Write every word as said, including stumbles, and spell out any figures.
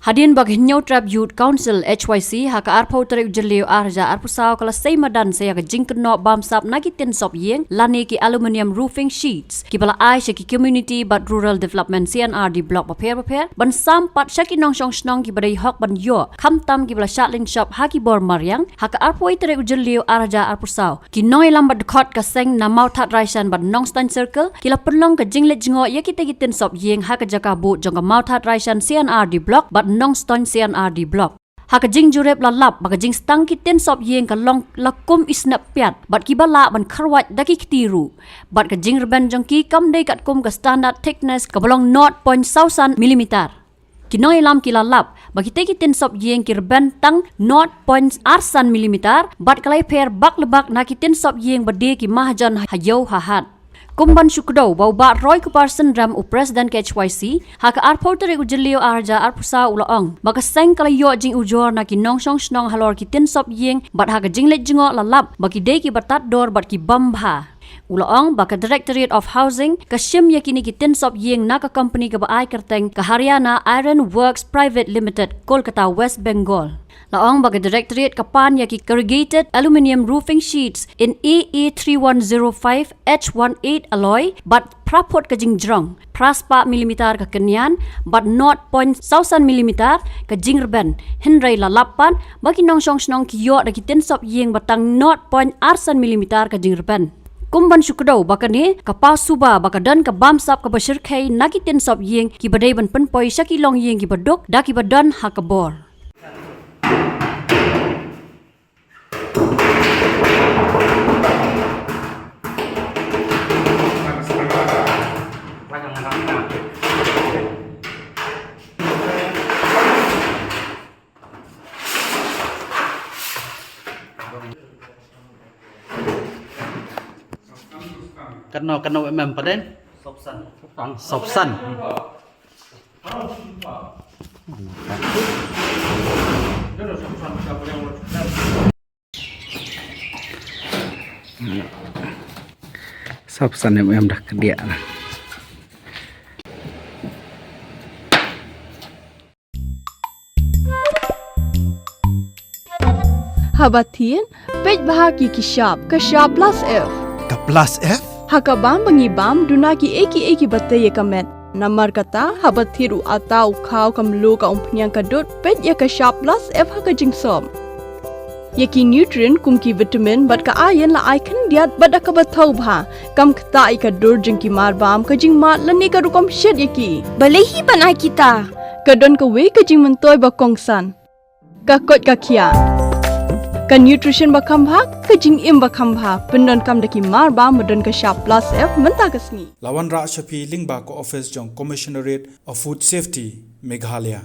Hadien ba ka Hynñiewtrep Youth Council, H Y C, ha ka arphew tarik u Jylliew ar hajar arphew saw ka la sei madan sa ïa ka jingkynnoh bamsap na ki tin sop ïing lane ki aluminium roofing sheets kiba la ai sha ki Community bad Rural Development, C and R D Block bapher bapher ban sam pat sha ki nongshong shnong kiba dei hok ban ïoh, khamtam kiba la shah lynshop ha ki bor mariang, ha ka arphew tarik u Jylliew ar hajar arphew saw. Ki nongïalam bad dkhot ka seng na Mawthadraishan bad Nongstoiñ Circle ki la pynlong ka jingleit jngoh ïa kita ki tin sop ïing ha ka jaka bud jong ka Mawthadraishan C and R D Block bad Nongstoiñ C and R D Block. Ha ka jingjurip la lap ba ka jingstang ki tin sop ïing ka long la kum i snep piat bad kiba lah ban kharwait da ki kti ruh, bad ka jingrben jong ki kam dei katkum ka standard thickness kaba long nought point saw san millimeter. Ki nongïalam ki la lap ba kita ki tin sop ïing ki rben tang nought point ar san millimeter bad ka la ïapher bak le bak na ki tin sop ïing ba die ki mahajon ha ïew ha hat. Kum ban shu kdew ba u Bah Roy Kupar Synrem, u President ka H Y C, ha ka arphew tarik u Jylliew ar hajar arphew saw u la ong ba ka seng ka la ïoh jingujor na ki nongshong shnong halor ki tin sop ïing bad ha ka jingleit jngoh la lap ba ki dei kiba tad dor bad ki bam bha. U la ong ba ka Directorate of Housing ka shim ïa kine ki tin sop ïing na ka company kaba ai kyrteng ka Haryana Iron Works Private Limited, Kolkata, West Bengal. La ong ba ka Directorate ka pan ïa ki corrugated aluminium roofing sheets in A A three one zero five H one eight alloy bad phra phut ka jingjrong, phra spah millimeter ka kynñian bad nought point saw san millimeter ka jingrben, hynrei la lap pat ba ki nongshong shnong ki ïoh da ki tin sop ïing ba tang nought point ar san millimeter ka jingrben. Kum ban shu kdew ba kane ka paw suba ba ka don ka bamsap kaba shyrkhei na ki tin sop ïing kiba dei ban pynpoi sha ki longïing kiba duk da kiba don ha ka bor. Katno, katno mm paden? Sawpsan. Sawpsan. Sawpsan mm dah kdiah. Haba thied, peit bha ki ki shap, ka shap plus F. Ka plus F? Ha ka bam ba ngi bam, duna ki ei ki ei kiba tei ïa ka met. Namar kata, haba thied u atta, u khaw, ka mluh, ka umphniang, ka dud, peit ïa ka shap plus F ha ka jingsop. Ïa ki nutrient kum ki vitamin bad ka iron la ai khyndiat bad da kaba thaw bha. Kam ktah ïa ka dur jong ki marbam, ka jingmad lane ka rukom shet ïa ki. Balei hi ban ai kita? Ka don kawei ka jingmyntoi ba kongsan. Ka koit ka khiah. Ka nutrition ba kham bha, ka jingim ba kham bha. Pyndonkam da ki marbam ba don ka shap plus F mynta ka sngi. La wanrah sha phi lyngba ka office jong Commissionerate of Food Safety, Meghalaya.